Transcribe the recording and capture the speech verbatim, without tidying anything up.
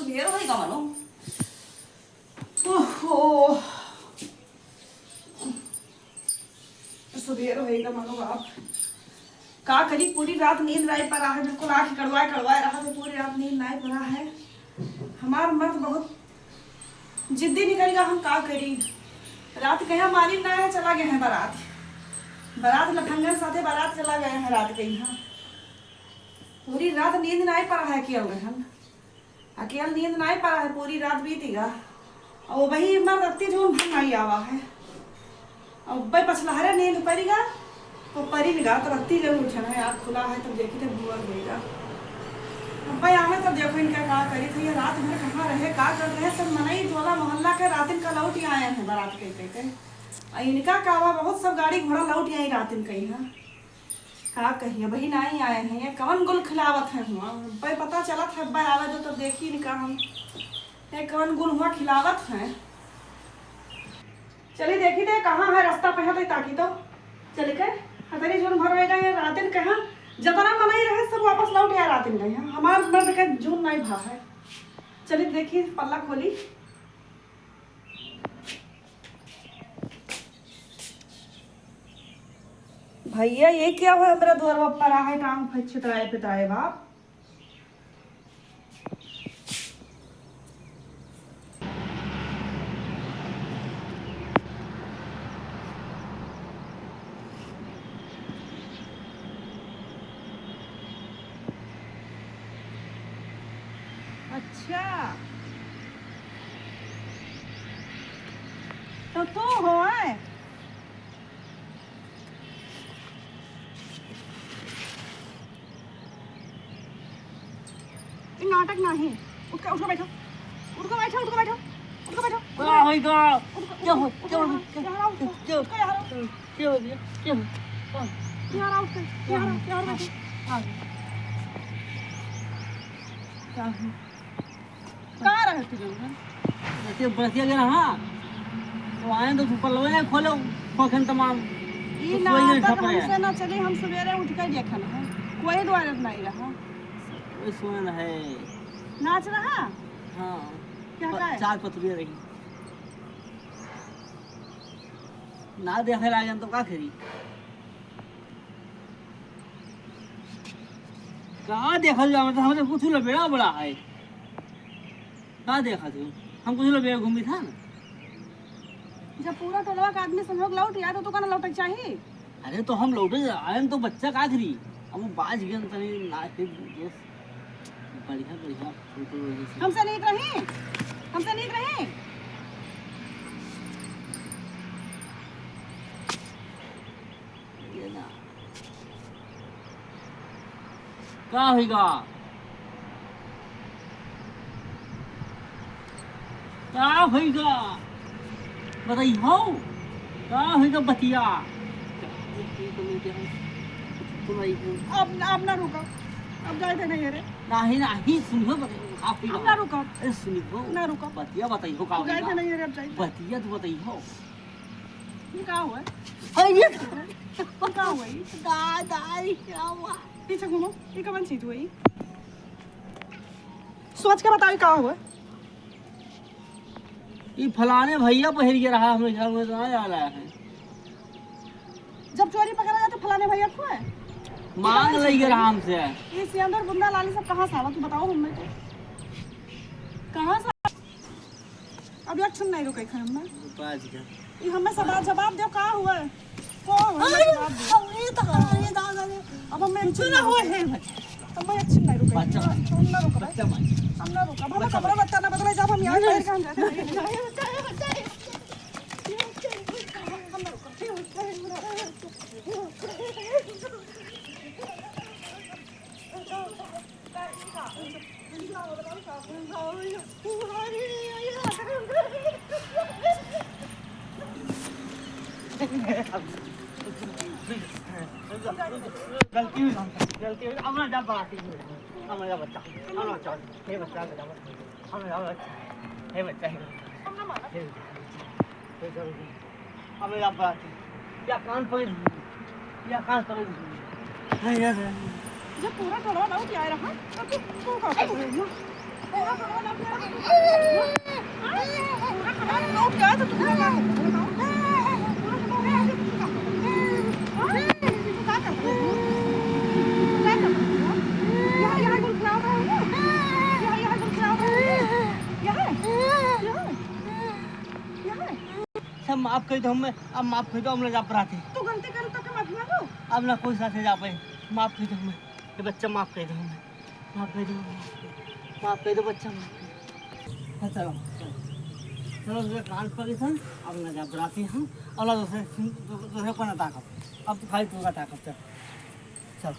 देर होइगा मानो। ओहो, सुबेर होइगा मानो बाप। का करी, पूरी रात नींद नाई परा है, बिल्कुल आँख कड़वाए कड़वाए रहा थे, पूरी रात नींद नाई परा है। हमार मर्द बहुत जिद्दी निकल गया, हम का करी। रात कहाँ मानी ना है, चला गए हैं बारात। बारात लफंगन साथे बारात चला गए हैं रात के यहाँ। पूरी रात नींद नाई परा है, अकेल रहन। अकेल नींद नाई परा है, पूरी रात बीती गा। और वही मर्द अत्ती जून भर नाई आवा है। अब भाई पछलहरे नींद परिगा, तो परिन गा, तो रत्ती जरूर उठन है, आँख खुला है, तब देखी थे भुअर होइगा। अब भाई आवे तब देखो इनका का करी थे, ये रात भर कहाँ रहे, का कर रहे, सब मनई टोला मोहल्ला के रातिन का लौट ही आए हैं बारात कह कह के। आ इनका का बा, बहुत सब गाड़ी घोड़ा लौट आई रातिन कहीं, हाँ। का कहिए, भाई नाई आए हैं, ये कवन गुल खिलावत है हुआ, भाई पता चलत है, भाई आवे दो तब देखी इनका हम, ये कवन गुल हुआ खिलावत हैं। चली देखी दे कहाँ है रास्ता पे, है तो ताकी तो चल के हतरी जोन भर रहेगा ये रातिन कहाँ, जतना मनई रहे सब वापस लौट आया रातिन गए हैं। हमार मर्द के जून नाई भा है। चली देखी पल्ला खोली। भैया ये क्या हुआ, हमरा दुआरवा पर आ है टांग फैल छितराए पितराए बाप। अच्छा, तो तू हो, हैं? ई नाटक नाही। उठ के, उठ के बैठो। उठ के बैठो, उठ के बैठो। उठ के बैठो। का होई का? उठ के, क्या हो? उठ के, क्या हो? उठ के, यहाँ आओ, उठ के। क्या हो? उठ के, यहाँ आओ। क्या हो? क्या हो? यहाँ आओ, उठ के। यहाँ आओ, यहाँ आओ, बैठो। हाँ। क्या हो? कहाँ रहे तू जौन है? ऐसे बरसिया गया, हाँ। तो आए तो तू पल्लवे नहीं खोलो, खोखन तमाम। ई तो सोई नहीं नाटक छप रहे। हमसे ना चली, हम सवेरे उठ के देखन है। कोई द्वारत नहीं रहा। कोई सोए न है। नाच रहा? हाँ। क्या प-, का है? चार पतरिया रही। ना देखे लागे तो का करी? का देखल जावे तो हमरे कुछ लबेड़ा बड़ा है। का देखत हो? हम कुछ लबेड़ा घूमी था ना। जब पूरा टोलवा का आदमी संजोग लौट गया तो तू का ना लौटे के चाही? अरे तो हम लौटे आयन तो बच्चा का करी? अब वो बाज गए तनी ना फिर दोस्त। बढ़िया, बढ़िया फोटो वही से। हमसे नीक रही, हमसे नीक रही। ये ना। का होइगा? का होइगा? बताई हो? का होइगा बतिया? अब, अब ना रुका, अब जाए थे नहीं रे। नाही, नाही, सुनियो, बताई, का होइगा? अब ना रुका। अरे सुनियो, ना रुका। बतिया बताई हो, का अब जाए थे होइगा? नहीं रे, अब जाए थे। बतिया तो बताई हो। ये का हुआ? अरे ये का हुआ ये? दादा, ये क्या हुआ? पीछे घूमो, ये कवन चीज हुआ ये? सोच के बताओ, ये का हुआ? ई फलाने भैया पहिर के रहा, हमें घर में तो ना आ रहा है। जब चोरी पकड़ा जाए तो फलाने भैया को है। मांग लई के रहा हमसे। ये सियंदर बुंदा लाली सब कहाँ से आवा, तू बताओ हमें तो। कहाँ से? अब एक क्षण नहीं रुके खाए हमें। बाज गया। ये हमें सवाल जवाब दो, का हुआ? को हुआ, हमें अरे, जवाब दो। अरे, तो, अरे, दादा रे। अब हमें एक क्षण ना नहीं हुआ रुके। है। अब मैं एक क्षण नहीं रुके। बच्चा। हम ना रुका। बच्चा मार। हम ना रुका। अब हमें बच्चा कपड़ा मार। लत्ता ना बदले, जब हम यहाँ नहीं, बाहर कहाँ जाते हैं? नहीं, बच्चा, बच्चा, बच्चा। हम ना रुका। गलती हुई, गलती हुई। अब ना जा बात ही हुई। अब ना जा बच्चा, अब ना बच्चा, हे बच्चा, हे बच्चा, हे बच्चा, हे बच्चा। अब मेरा बात है। या कान पकड़, या कान पकड़। नहीं, यार। जब पूरा टोला लौट आए रहा, तब तू, तू का कर रहे हो? सब माफ कर दो हमें, अब माफ कर दो, हम ना जा पाते। तू गलती कर तो के माफी मांगो। अब ना कोई साथे जा पाए, माफ कर दो हमें, ये बच्चा माफ कर दो हमें, माफ कर दो, माफ कर दो बच्चा, माफ कर दो। हाँ, चलो, चलो, चलो, दूसरे कान पर इसन, अब ना जा पाते हम, अब ना दूसरे, दू-, दूसरे को ना ताकब, अब तो खाली तू का ताकब, चल, चल।